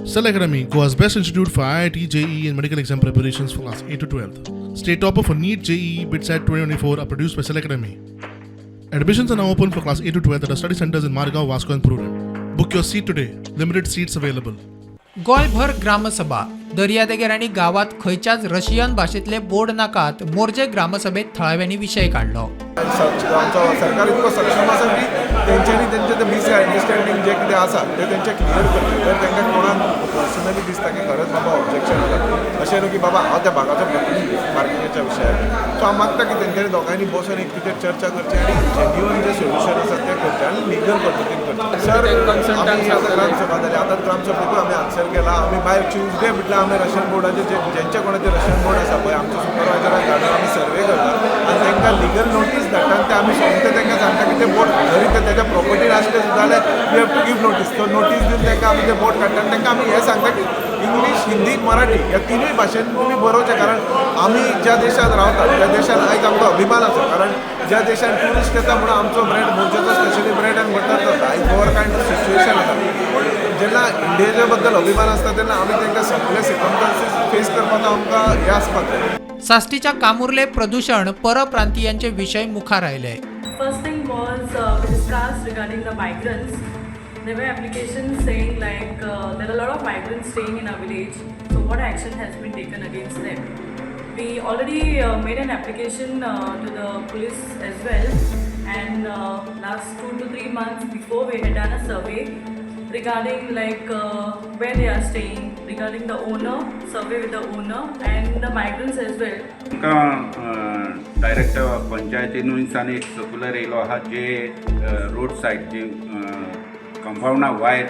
Cell Academy, Goa's best institute for IIT, JEE, and medical exam preparations for class 8 to 12. State topper for NEET, JEE, BITSAT 2024 are produced by Cell Academy. Admissions are now open for class 8 to 12 at our study centers in Margao, Vasco, and Prudent. Book your seat today. Limited seats available. गोंयभर ग्रामसभा दर्यादेगेर आनी गांवांत खंयच्याच Russian भाशेंतले board नाकात मोरजे ग्रामसभेत थळाव्यांनी विशय काडलो. आमचो सरकार इतको सक्षम आसा की तेंच्यांनी तेंचे ते मिसअंडरस्टँडींग जे कितें आसा ते तेंचे क्लियर करचें. जर तांकां कोणाक पर्सनली दिसता की खरेंच बाबा ऑब्जेक्शन आसा, अशें न्हू की बाबा हांव त्या भागाचो प्रतिनिधी पार्किंगाच्या विशयार, सो हांव मागता की तेंच्यांनी दोगांयनी बसून एक कितें चर्चा करची आनी जेन्युअन जे सोल्युशन आसा तें करचें आनी लिगल पद्दतीन करचें. सर, आमी आतां ग्रामसभा जाली, आतां ग्रामसभेकूय आमी आन्सर केला. आमी बाय ट्युजडे म्हटल्यार आमी रशियन बोर्डाचे जे जेंच्या कोणाचे रशियन बोर्ड आसा पळय, आमच्या सुपरवायजराक धाडून आमी सर्वे करता आनी तांकां लिगल नोटीस धाडटा आनी ते आमी सोमते तांकां सांगता की ते बोर्ड जरी ते तेज्या प्रॉपर्टीन आसले सुद्दां जाल्यार we have to give notice. तो नोटीस दिवन तांकां आमी ते बोर्ड काडटा आनी तांकां आमी हें सांगता की इंग्लीश, हिंदी, मराठी ह्या तिनूय भाशेन तुमी बरोवचें, कारण आमी ज्या देशांत रावतात त्या देशान आयज आमकां अभिमान आसा, कारण ज्या देशान ट्युरिस्ट येता म्हणून आमचो ब्रेड, मोरजेचो स्पेशली ब्रेड अँड बटर जाता. आयज गोवर कायंड ऑफ सिच्युएशन आसा, पूण जेन्ना इंडियेच्या बद्दल अभिमान आसता तेन्ना आमी तांकां सगळे सिकमस्टांसीस फेस करपाचो आमकां हें आसपाक जाय. साश्टीच्या कामुर्ले प्रदूषण परप्रांतीयांचे विशय मुखार आयले. First thing was we discussed regarding the migrants. There were applications saying like there are a lot of migrants staying in our village. So what action has been taken against them? We already made an application to the police as well, and last 2 to 3 months before we had done a survey regarding like where they are staying, regarding the owner, survey with the owner and the migrants as well. तांकां direct पंचायतीनूय एक circular येयलो आहा, जे road side जी कंपावंडा wire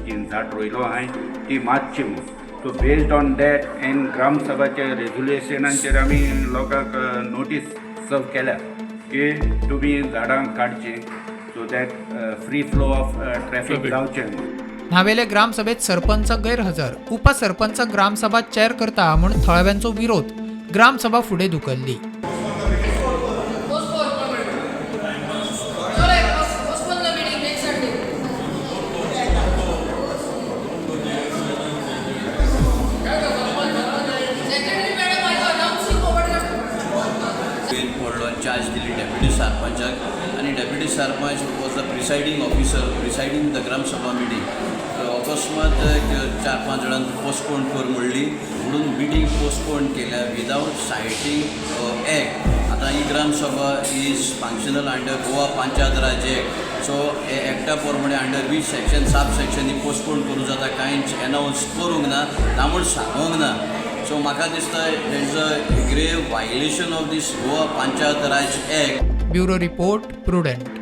जी झाड रोयलो आहाय ती मातशी म्हूण. So based on that and ग्रामसभाच्या रेजोल्युशनाचेर आमी लोकांक नोटीस सर्व केल्या की तुमी झाडां काडचीं so that free flow of traffic जावचें म्हूण. न्हावेले ग्रामसभेत सरपंच गैरहजर, उपसरपंच ग्रामसभा चेअर करता म्हूण थळाव्यांचो विरोध, ग्रामसभा फुडें धुकल्ली. Postpone. Sorry, postpone the meeting next Sunday. Secretary madam, are you announcing over the bill पडलो आनी चार्ज दिली डेप्युटी सरपंचाक आनी deputy sarpanch was the presiding officer presiding the Gram Sabha meeting. अकस्मात एक चार पांच जाणांक पोस्टपोन कर म्हणली म्हणून मिटींग पोस्टपोन केल्या विदावट सायटींग एक्ट. आतां ही Gram Sabha is functional under Goa Panchayat Raj Act, so हे एक्टा प्रमाणे under which section, sub section he postpone करूं जाता, कांयच एनावन्स करूंक ना, ना म्हूण सांगूंक ना. सो म्हाका दिसता there is a grave violation of this Goa Panchayat Raj Act. Bureau report, Prudent.